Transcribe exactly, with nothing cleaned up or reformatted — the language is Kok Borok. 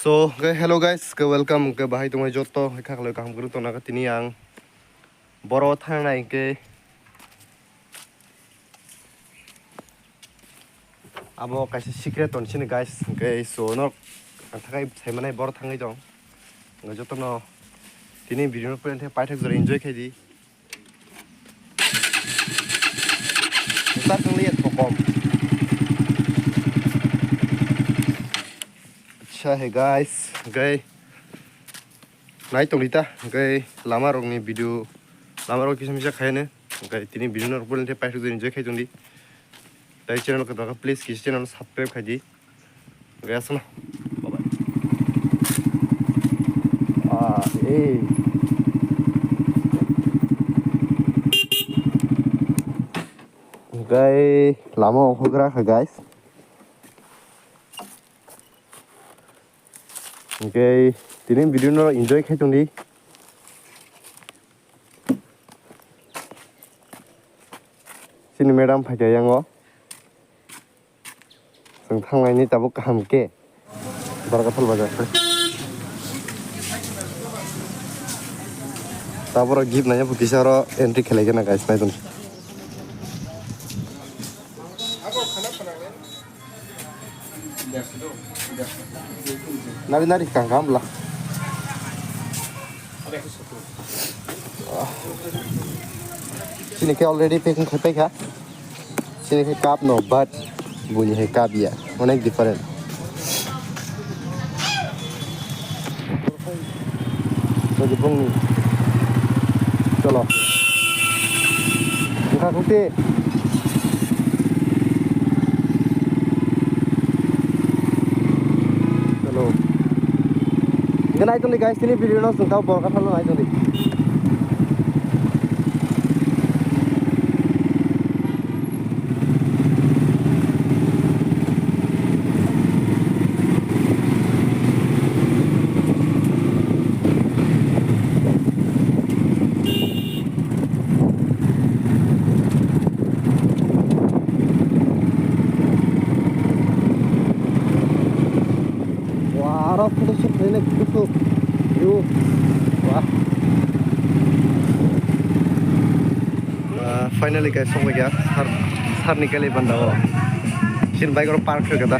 To, okay, hello guys, ke welcome, ke bahai tongmani joto, khaklai kaham kwrwng tongna khe tini ang boro thangnai hwnkhe abo kaisa secret tong sini guys, hwnkhe so no ang thakai saimanai boro thangwi tong. Hwnkhe jotono tini video no pore paithak jora enjoy khai di. Utar kang liya thokom. Acha he guys, hwnkhe nai tong di ta, hwnkhe lama rok ni video, lama rok kisa misa khai ne, hwnkhe tini video no rok bolai paithak jora enjoy khai tong di. Tai channel ko daga please kisa channel subscribe khai di. Guys, no. Bye bye. Ah, eh. Guys, lama okhogra kha guys. Hwnkhe tini video no enjoy khai tong di. Chini madam phaikha yango. Chwng thanglaini tabuk kaham khe. Barkathal bazar. Taboro gift nanya bo kisa oro entry khlai gana guys, nai tong. Nari nari kang kam bla. Sini khe already packing khai paikha. Sini khe cup no, but buni hai cup ya. Onek different. Jadi bung ni. Chalo. Engkha kuti. Hello. Hingke nai tongdi guys, tini video no chwng tao Borkathal no nai tongdi. Wah, aro photo shoot khaina kusu. Yo. Wah. Ah, finally guys, sokbaikha sar, sarni kali banda o. Sin bike oro park khe kata.